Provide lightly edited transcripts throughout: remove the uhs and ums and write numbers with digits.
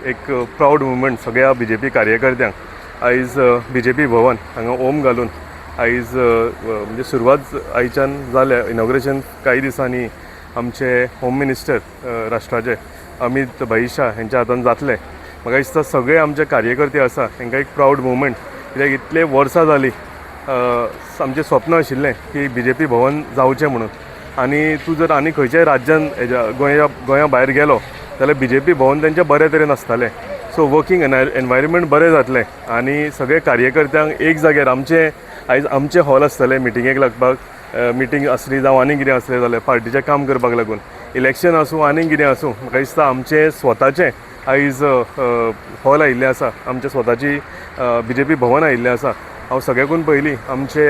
एक proud movement सगळ्या BJP कार्यकर्त्यांक. आयज बीजेपी भवन हांगा होम घालून आयज म्हणजे सुरवात आयच्यान जाल्या. इनॉग्रेशन कांय दिसांनी आमचे होम मिनिस्टर राष्ट्राचे अमीत भाई शाह हेंच्या हातान जातलें. म्हाका दिसता सगळे आमचे कार्यकर्ते आसा, हेंकां एक प्रावड मुवमेंट, कित्याक इतले वर्सां जालीं आमचें स्वप्न आशिल्लें की बीजेपी भवन जावचें म्हणून. आनी तूं जर आनी खंयच्याय राज्यान हेज्या गोंया भायर गेलो जाल्यार बीजेपी भवन तेंचें बरें तरेन आसतालें. सो वर्कींग एनवायरमेंट बरें जातलें आनी सगळे कार्यकर्त्यांक एक जाग्यार आमचें आयज आमचें हॉल आसतलें मिटिंगेक लागपाक. मिटींग आसली जावं आनी कितें आसलें जाल्यार पार्टीचें काम करपाक लागून, इलेक्शन आसूं, आनी कितें आसूं, म्हाका दिसता आमचें स्वताचें आयज हॉल आयिल्लें आसा, आमच्या स्वताची बीजेपी भवन आयिल्लें आसा. हांव सगळ्याकून पयलीं आमचे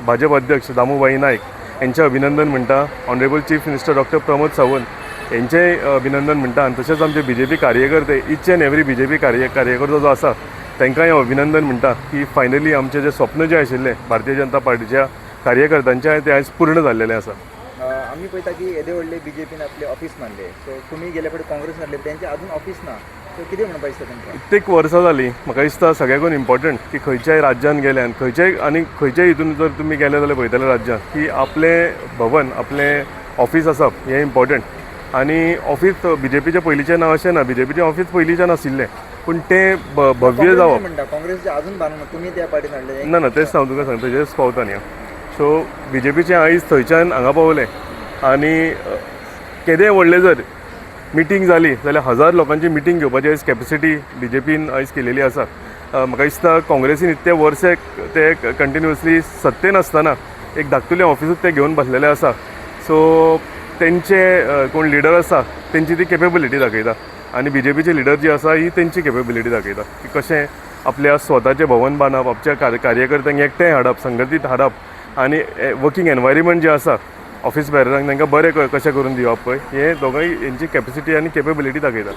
भाजप अध्यक्ष दामूभाई नायक हेंचें अभिनंदन म्हणटा, honourable chief minister doctor Pramod Sawant हेंचेंय अभिनंदन म्हणटा आनी तशेंच आमचे बीजेपी कार्यकर्ते, इच एन एवरी बीजेपी कार्यकर्तो जो आसा, तांकांय हांव अभिनंदन म्हणटा की फायनली आमचें जें स्वप्न जें आशिल्लें भारतीय जनता पार्टीच्या कार्यकर्त्यांचें, तें आयज पूर्ण जाल्लेलें आसा. आमी पळयता की येदे व्हडले बीजेपीन आपले ऑफिस बांदले. सो तुमी गेले फावटी काँग्रेस हाडले, तेंचे अजून ऑफिस ना. सो कितें म्हणपाक दिसता तुमकां? कित्येक वर्सां जालीं. म्हाका दिसता सगळ्याकून इम्पॉर्टंट की खंयच्याय राज्यान गेल्यान, खंयच्याय आनी खंयच्याय हितून जर तुमी गेले जाल्यार पळयतले राज्यान की आपलें भवन, आपलें ऑफिस आसप हें इम्पॉर्टंट. आनी ऑफिस बीजेपीचें पयलींचें ना अशें ना, बीजेपीचें ऑफिस पयलींच्यान आशिल्लें, पूण तें भव्य जावप. म्हणटा काँग्रेसचे अजून बांदूंक ना, तुमी त्या पार्टीन हाडले. ना ना, तेच हांव तुका सांगता, तेजेच पावता न्ही हांव. सो बीजेपीचें आयज थंयच्यान हांगा पावलें आनी केदेंय व्हडलें जर मिटींग जाली जाल्यार हजार लोकांची मिटींग घेवपाची आयज कॅपेसिटी बीजेपीन आयज केलेली आसा. म्हाका दिसता काँग्रेसीन इतले वर्से ते कंटिन्युअसली सत्तेन आसतना एक धाकटुलें ऑफिसूच ते घेवन बसलेले आसा. सो तेंचे कोण लिडर आसा, तेंची ती केपेबिलिटी दाखयता आनी बीजेपीचे लिडर जी आसा, ही तेंची केपेबिलिटी दाखयता की कशें आपल्या स्वताचें भवन बांदप, आपच्या कार्यकर्त्यांक एकठांय हाडप, संघटीत हाडप आनी वर्कींग एनवायरमेंट जें आसा ऑफिस बेररांक तांकां बरें कशें करून दिवप पळय, हें दोगांय हेंची कॅपेसिटी आनी केपेबिलिटी दाखयता.